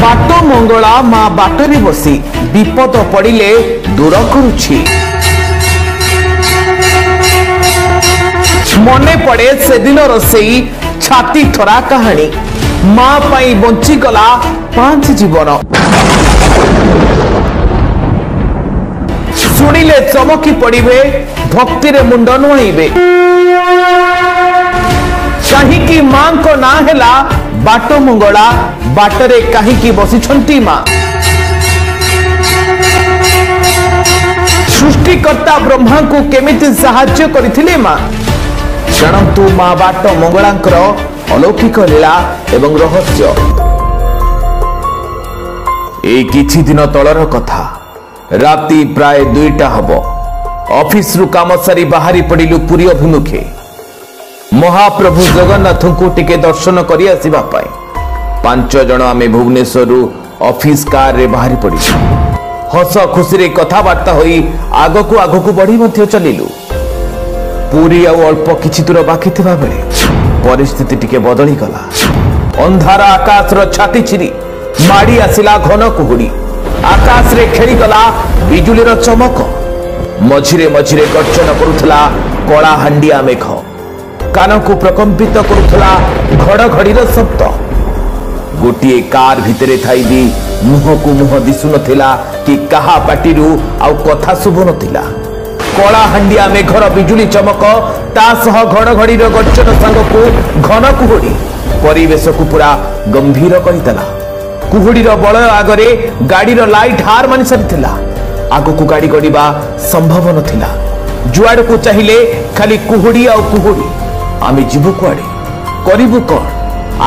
ବାଟ ମଙ୍ଗଳା ମା ବାଟରେ ବସି ବିପଦ ପଡ଼ିଲେ ଦୂର କରୁଛି। ମନେ ପଡ଼େ ସେଦିନର ସେଇ ଛାତି ଥରା କାହାଣୀ। ମା ପାଇଁ ବଞ୍ଚିଗଲା 5 ଜୀବନ। ଶୁଣିଲେ ଚମକି ପଡ଼ିବେ, ଭକ୍ତିରେ ମୁଣ୍ଡ ନୁଆଇବେ। କାହିଁକି ମାଙ୍କ ନାଁ ହେଲା ବାଟ ମଙ୍ଗଳା? ବାଟରେ କାହିଁକି ବସିଛନ୍ତି ମା? ସୃଷ୍ଟିକର୍ତ୍ତା ବ୍ରହ୍ମାଙ୍କୁ କେମିତି ସାହାଯ୍ୟ କରିଥିଲେ ମା? ଜାଣନ୍ତୁ ମା ବାଟ ମଙ୍ଗଳାଙ୍କର ଅଲୌକିକ ଲୀଳା ଏବଂ ରହସ୍ୟ। ଏଇ କିଛି ଦିନ ତଳର କଥା, ରାତି ପ୍ରାୟ 2ଟା ହବ। ଅଫିସରୁ କାମ ସାରି ବାହାରି ପଡ଼ିଲୁ ପୁରୀ ଅଭିମୁଖେ, ମହାପ୍ରଭୁ ଜଗନ୍ନାଥଙ୍କୁ ଟିକେ ଦର୍ଶନ କରି ଆସିବା ପାଇଁ। 5 ଜଣ ଆମେ ଭୁବନେଶ୍ୱରରୁ ଅଫିସ କାରରେ ବାହାରି ପଡ଼ିଲୁ। ହସ ଖୁସିରେ କଥାବାର୍ତ୍ତା ହୋଇ ଆଗକୁ ଆଗକୁ ବଢ଼ି ମଧ୍ୟ ଚାଲିଲୁ। ପୁରୀ ଆଉ ଅଳ୍ପ କିଛି ଦୂର ବାକି ଥିବା ବେଳେ ପରିସ୍ଥିତି ଟିକେ ବଦଳିଗଲା। ଅନ୍ଧାର ଆକାଶର ଛାତି ଚିରି ମାଡ଼ି ଆସିଲା ଘନ କୁହୁଡ଼ି। ଆକାଶରେ ଖେଳିଗଲା ବିଜୁଳିର ଚମକ। ମଝିରେ ମଝିରେ ଗର୍ଜନ କରୁଥିଲା କଳା ହାଣ୍ଡିଆ ମେଘ। କାନକୁ ପ୍ରକମ୍ପିତ କରୁଥିଲା ଘଡ଼ଘଡ଼ିର ଶବ୍ଦ। ଗୋଟିଏ କାର ଭିତରେ ଥାଇ ବି ମୁହଁକୁ ମୁହଁ ଦିଶୁନଥିଲା କି କାହା ପାଟିରୁ ଆଉ କଥା ଶୁଭୁନଥିଲା। କଳା ହାଣ୍ଡିଆ ମେଘର ବିଜୁଳି ଚମକ, ତା ସହ ଘଡ଼ଘଡ଼ିର ଗର୍ଜନ ସାଙ୍ଗକୁ ଘନ କୁହୁଡ଼ି ପରିବେଶକୁ ପୁରା ଗମ୍ଭୀର କରିଦେଲା। କୁହୁଡ଼ିର ବଳୟ ଆଗରେ ଗାଡ଼ିର ଲାଇଟ୍ ହାର ମାନି ସାରିଥିଲା। ଆଗକୁ ଗାଡ଼ି ଗଡ଼ିବା ସମ୍ଭବ ନଥିଲା। ଯୁଆଡ଼କୁ ଚାହିଁଲେ ଖାଲି କୁହୁଡ଼ି ଆଉ କୁହୁଡ଼ି। ଆମେ ଯିବୁ କୁଆଡ଼େ, କରିବୁ କଣ?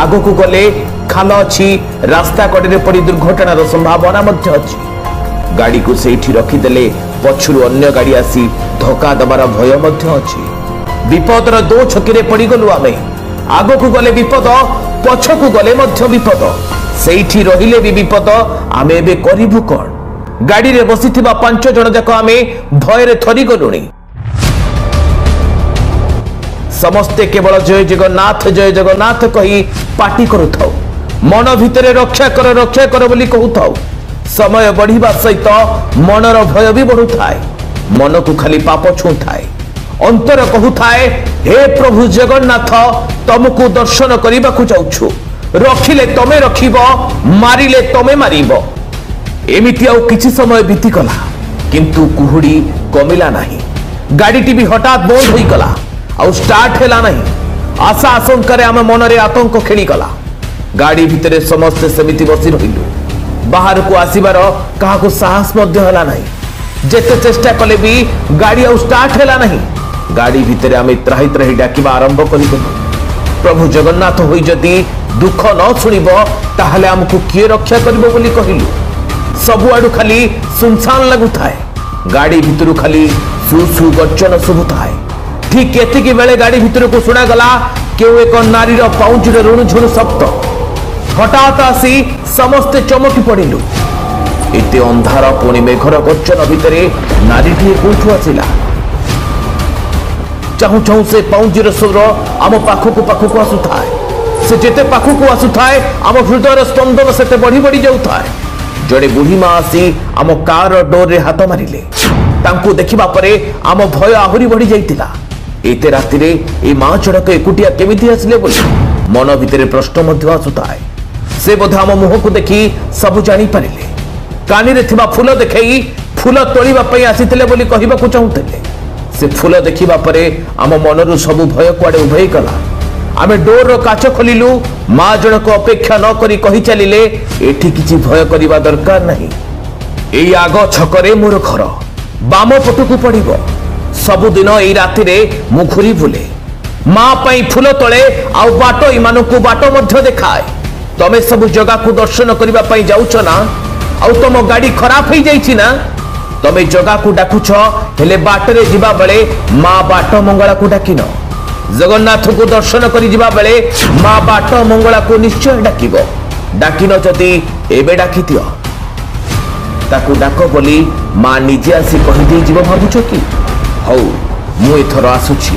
ଆଗକୁ ଗଲେ ଖାଲ ଅଛି, ରାସ୍ତା କଡ଼ରେ ପଡ଼ି ଦୁର୍ଘଟଣାର ସମ୍ଭାବନା ମଧ୍ୟ ଅଛି। ଗାଡ଼ିକୁ ସେଇଠି ରଖିଦେଲେ ପଛରୁ ଅନ୍ୟ ଗାଡ଼ି ଆସି ଧକ୍କା ଦେବାର ଭୟ ମଧ୍ୟ ଅଛି। ବିପଦର ଦୋ ଛକିରେ ପଡ଼ିଗଲୁ ଆମେ। ଆଗକୁ ଗଲେ ବିପଦ, ପଛକୁ ଗଲେ ମଧ୍ୟ ବିପଦ, ସେଇଠି ରହିଲେ ବି ବିପଦ। ଆମେ ଏବେ କରିବୁ କଣ? ଗାଡ଼ିରେ ବସିଥିବା 5 ଜଣ ଯାକ ଆମେ ଭୟରେ ଥରିଗଲୁଣି। ସମସ୍ତେ କେବଳ ଜୟ ଜଗନ୍ନାଥ ଜୟ ଜଗନ୍ନାଥ କହି ପାଟି କରୁଥାଉ। ମନ ଭିତରେ ରକ୍ଷା କର ରକ୍ଷା କର ବୋଲି କହୁଥାଉ। ସମୟ ବଢ଼ିବା ସହିତ ମନର ଭୟ ବି ବଢୁଥାଏ। ମନକୁ ଖାଲି ପାପ ଛୁଉଁଥାଏ। ଅନ୍ତର କହୁଥାଏ, ହେ ପ୍ରଭୁ ଜଗନ୍ନାଥ, ତମକୁ ଦର୍ଶନ କରିବାକୁ ଯାଉଛୁ, ରଖିଲେ ତମେ ରଖିବ, ମାରିଲେ ତମେ ମାରିବ। ଏମିତି ଆଉ କିଛି ସମୟ ବିତିଗଲା, କିନ୍ତୁ କୁହୁଡ଼ି କମିଲା ନାହିଁ। ଗାଡ଼ିଟି ବି ହଠାତ୍ ବନ୍ଦ ହୋଇଗଲା, ଆଉ ଷ୍ଟାର୍ଟ ହେଲା ନାହିଁ। ଆଶା ଆଶଙ୍କାରେ ଆମ ମନରେ ଆତଙ୍କ ଖେଳିଗଲା। ଗାଡ଼ି ଭିତରେ ସମସ୍ତେ ସେମିତି ବସି ରହିଲୁ। ବାହାରକୁ ଆସିବାର କାହାକୁ ସାହସ ମଧ୍ୟ ହେଲା ନାହିଁ। ଯେତେ ଚେଷ୍ଟା କଲେ ବି ଗାଡ଼ି ଆଉ ଷ୍ଟାର୍ଟ ହେଲା ନାହିଁ। ଗାଡ଼ି ଭିତରେ ଆମେ ତ୍ରାହି ତ୍ରାହି ଡାକିବା ଆରମ୍ଭ କରିଦେଲୁ। ପ୍ରଭୁ ଜଗନ୍ନାଥ ହୋଇ ଯଦି ଦୁଃଖ ନ ଶୁଣିବ, ତାହେଲେ ଆମକୁ କିଏ ରକ୍ଷା କରିବ ବୋଲି କହିଲୁ। ସବୁଆଡୁ ଖାଲି ସୁନସାନ ଲାଗୁଥାଏ। ଗାଡ଼ି ଭିତରୁ ଖାଲି ସୁ ସୁ ଗର୍ଜନ ଶୁଭୁଥାଏ। ଠିକ ଏତିକି ବେଳେ ଗାଡ଼ି ଭିତରକୁ ଶୁଣାଗଲା କେଉଁ ଏକ ନାରୀର ପାଉଁଜିର ରୁଣୁଝୁଣୁ ଶବ୍ଦ। ହଠାତ୍ ଆସି ସମସ୍ତେ ଚମକି ପଡ଼ିଲୁ। ଏତେ ଅନ୍ଧାର ପୁଣି ମେଘର ଗର୍ଜନ ଭିତରେ ନାରୀଟିଏ କୋଉଠୁ ଆସିଲା? ଚାହୁଁ ଚାହୁଁ ସେ ପାଉଁଜିର ସ୍ୱର ଆମ ପାଖକୁ ପାଖକୁ ଆସୁଥାଏ। ସେ ଯେତେ ପାଖକୁ ଆସୁଥାଏ, ଆମ ହୃଦୟର ସ୍ପନ୍ଦନ ସେତେ ବଢି ବଢି ଯାଉଥାଏ। ଜଣେ ବୁଢ଼ୀ ମା ଆସି ଆମ କାରର ଡୋରରେ ହାତ ମାରିଲେ। ତାଙ୍କୁ ଦେଖିବା ପରେ ଆମ ଭୟ ଆହୁରି ବଢି ଯାଇଥିଲା। ଏତେ ରାତିରେ ଏ ମା ଜଣକ ଏକୁଟିଆ କେମିତି ଆସିଲେ ବୋଲି ମନ ଭିତରେ ପ୍ରଶ୍ନ ମଧ୍ୟ ଆସୁଥାଏ। ସେ ବୋଧେ ଆମ ମୁହଁକୁ ଦେଖି ସବୁ ଜାଣିପାରିଲେ। କାନିରେ ଥିବା ଫୁଲ ଦେଖେଇ ଫୁଲ ତୋଳିବା ପାଇଁ ଆସିଥିଲେ ବୋଲି କହିବାକୁ ଚାହୁଁଥିଲେ। ସେ ଫୁଲ ଦେଖିବା ପରେ ଆମ ମନରୁ ସବୁ ଭୟ କୁଆଡ଼େ ଉଭେଇଗଲା। ଆମେ ଡୋରର କାଚ ଖୋଲିଲୁ। ମା ଜଣକ ଅପେକ୍ଷା ନ କରି କହି ଚାଲିଲେ, ଏଠି କିଛି ଭୟ କରିବା ଦରକାର ନାହିଁ। ଏଇ ଆଗ ଛକରେ ମୋର ଘର, ବାମ ପଟକୁ ପଡ଼ିବ। ସବୁଦିନ ଏଇ ରାତିରେ ମୁଁ ଘୁରି ବୁଲେ, ମା ପାଇଁ ଫୁଲ ତଳେ, ଆଉ ବାଟ ଏମାନଙ୍କୁ ବାଟ ମଧ୍ୟ ଦେଖାଏ। ତମେ ସବୁ ଜଗାକୁ ଦର୍ଶନ କରିବା ପାଇଁ ଯାଉଛ ନା? ଆଉ ତମ ଗାଡ଼ି ଖରାପ ହେଇଯାଇଛି ନା? ତମେ ଜଗାକୁ ଡାକୁଛ, ହେଲେ ବାଟରେ ଯିବା ବେଳେ ମା ବାଟ ମଙ୍ଗଳାକୁ ଡାକିନ। ଜଗନ୍ନାଥଙ୍କୁ ଦର୍ଶନ କରି ଯିବା ବେଳେ ମା ବାଟ ମଙ୍ଗଳାକୁ ନିଶ୍ଚୟ ଡାକିବ। ଡାକିନ ଯଦି ଏବେ ଡାକିଦିଅ। ତାକୁ ଡାକ ବୋଲି ମା ନିଜେ ଆସି କହିଦେଇଯିବ ଭାବୁଛ କି? ହଉ, ମୁଁ ଏଥର ଆସୁଛି,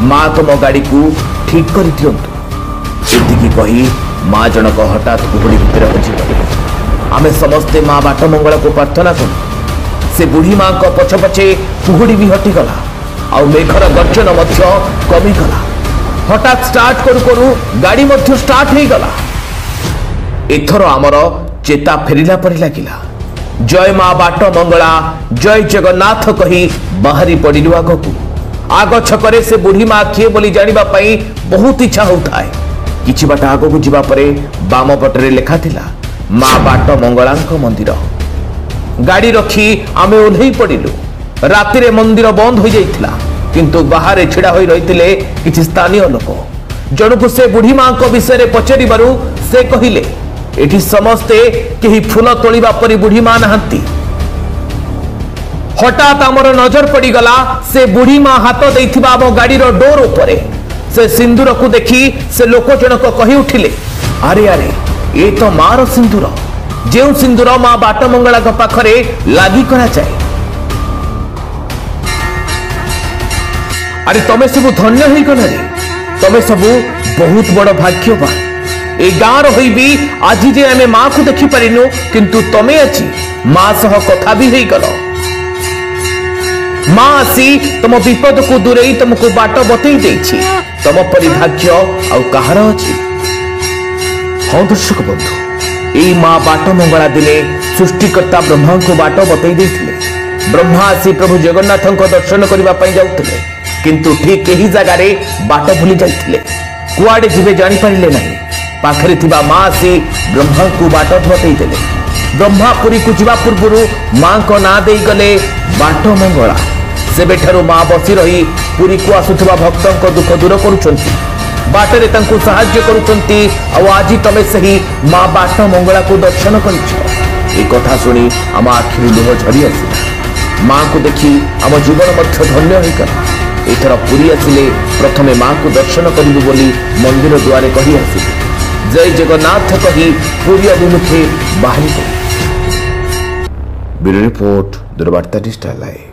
ମା ତମ ଗାଡ଼ିକୁ ଠିକ୍ କରିଦିଅନ୍ତୁ। ଏତିକି କହି ମା ଜଣକ ହଠାତ୍ କୁହୁଡ଼ି ଭିତରେ ହଜିଗଲେ। ଆମେ ସମସ୍ତେ ମା ବାଟ ମଙ୍ଗଳାକୁ ପ୍ରାର୍ଥନା କଲୁ। ସେ ବୁଢ଼ୀ ମାଙ୍କ ପଛେ ପଛେ କୁହୁଡ଼ି ବି ହଟିଗଲା, ଆଉ ମେଘର ଗର୍ଜନ ମଧ୍ୟ କମିଗଲା। ହଠାତ୍ ଷ୍ଟାର୍ଟ କରୁ କରୁ ଗାଡ଼ି ମଧ୍ୟ ଷ୍ଟାର୍ଟ ହେଇଗଲା। ଏଥର ଆମର ଚେତା ଫେରିଲା ପରି ଲାଗିଲା। ଜୟ ମା ବାଟ ମଙ୍ଗଳା, ଜୟ ଜଗନ୍ନାଥ କହି ବାହାରି ପଡ଼ିଲୁ ଆଗକୁ। ଆଗ ଛକରେ ସେ ବୁଢ଼ୀ ମା କିଏ ବୋଲି ଜାଣିବା ପାଇଁ ବହୁତ ଇଚ୍ଛା ହେଉଥାଏ। କିଛି ବାଟ ଆଗକୁ ଯିବା ପରେ ବାମ ପଟରେ ଲେଖା ଥିଲା ମା ବାଟ ମଙ୍ଗଳାଙ୍କ ମନ୍ଦିର। ଗାଡ଼ି ରଖି ଆମେ ଓହ୍ଲେଇ ପଡ଼ିଲୁ। ରାତିରେ ମନ୍ଦିର ବନ୍ଦ ହୋଇଯାଇଥିଲା, କିନ୍ତୁ ବାହାରେ ଛିଡ଼ା ହୋଇ ରହିଥିଲେ କିଛି ସ୍ଥାନୀୟ ଲୋକ। ଜଣକୁ ସେ ବୁଢ଼ୀ ମାଙ୍କ ବିଷୟରେ ପଚାରିବାରୁ ସେ କହିଲେ, ଏଠି ସମସ୍ତେ କେହି ଫୁଲ ତୋଳିବା ପରି ବୁଢ଼ୀ ମା ନାହାନ୍ତି। ହଠାତ୍ ଆମର ନଜର ପଡ଼ିଗଲା ସେ ବୁଢ଼ୀ ମା ହାତ ଦେଇଥିବା ଆମ ଗାଡ଼ିର ଡୋର ଉପରେ। ସେ ସିନ୍ଦୁରକୁ ଦେଖି ସେ ଲୋକ ଜଣକ କହି ଉଠିଲେ, ଆରେ ଆରେ, ଏ ତ ମାର ସିନ୍ଦୁର, ଯେଉଁ ସିନ୍ଦୁର ମା ବାଟ ମଙ୍ଗଳାଙ୍କ ପାଖରେ ଲାଗି କରାଯାଏ। ଆରେ ତମେ ସବୁ ଧନ୍ୟ ହେଇଗଲରେ, ତମେ ସବୁ ବହୁତ ବଡ଼ ଭାଗ୍ୟବାନ। ଏ ଗାଁର ହୋଇ ବି ଆଜି ଯେ ଆମେ ମାକୁ ଦେଖିପାରିନୁ, କିନ୍ତୁ ତମେ ଆଜି ମା ସହ କଥା ବି ହେଇଗଲ। ମା ଆସି ତମ ବିପଦକୁ ଦୂରେଇ ତମକୁ ବାଟ ବତେଇ ଦେଇଛି। ତମ ପରି ଭାଗ୍ୟ ଆଉ କାହାର ଅଛି? ହଁ ଦର୍ଶକ ବନ୍ଧୁ, ଏଇ ମା ବାଟ ମଙ୍ଗଳା ଦିନେ ସୃଷ୍ଟିକର୍ତ୍ତା ବ୍ରହ୍ମାଙ୍କୁ ବାଟ ବତେଇ ଦେଇଥିଲେ। ବ୍ରହ୍ମା ଆସି ପ୍ରଭୁ ଜଗନ୍ନାଥଙ୍କ ଦର୍ଶନ କରିବା ପାଇଁ ଯାଉଥିଲେ, କିନ୍ତୁ ଠିକ ଏହି ଜାଗାରେ ବାଟ ଭୁଲି ଯାଇଥିଲେ। କୁଆଡ଼େ ଯିବେ ଜାଣିପାରିଲେ ନାହିଁ। ପାଖରେ ଥିବା ମା ଆସି ବ୍ରହ୍ମାଙ୍କୁ ବାଟ ବତେଇ ଦେଲେ। ବ୍ରହ୍ମା ପୁରୀକୁ ଯିବା ପୂର୍ବରୁ ମାଙ୍କ ନାଁ ଦେଇଗଲେ ବାଟ ମଙ୍ଗଳା। ସେବେଠାରୁ ମା ବସି ରହି ପୁରୀକୁ ଆସୁଥିବା ଭକ୍ତଙ୍କ ଦୁଃଖ ଦୂର କରୁଛନ୍ତି, ବାଟରେ ତାଙ୍କୁ ସାହାଯ୍ୟ କରୁଛନ୍ତି। ଆଉ ଆଜି ତମେ ସେହି ମା ବାଟ ମଙ୍ଗଳାକୁ ଦର୍ଶନ କରିଛ। ଏ କଥା ଶୁଣି ଆମ ଆଖିରୁ ଲୁହ ଝରି ଆସିଲା। ମାଙ୍କୁ ଦେଖି ଆମ ଜୀବନ ମଧ୍ୟ ଧନ୍ୟ ହୋଇଗଲା। ଏଥର ପୁରୀ ଆସିଲେ ପ୍ରଥମେ ମାଙ୍କୁ ଦର୍ଶନ କରିବୁ ବୋଲି ମନ୍ଦିର ଦୁଆରେ କହି ଆସିଲି। ଜୟ ଜଗନ୍ନାଥ କହି ପୁରୀ ଅଭିମୁଖେ ବାହାରି ପଡ଼ି। Bureau report, Doorbarta digital live.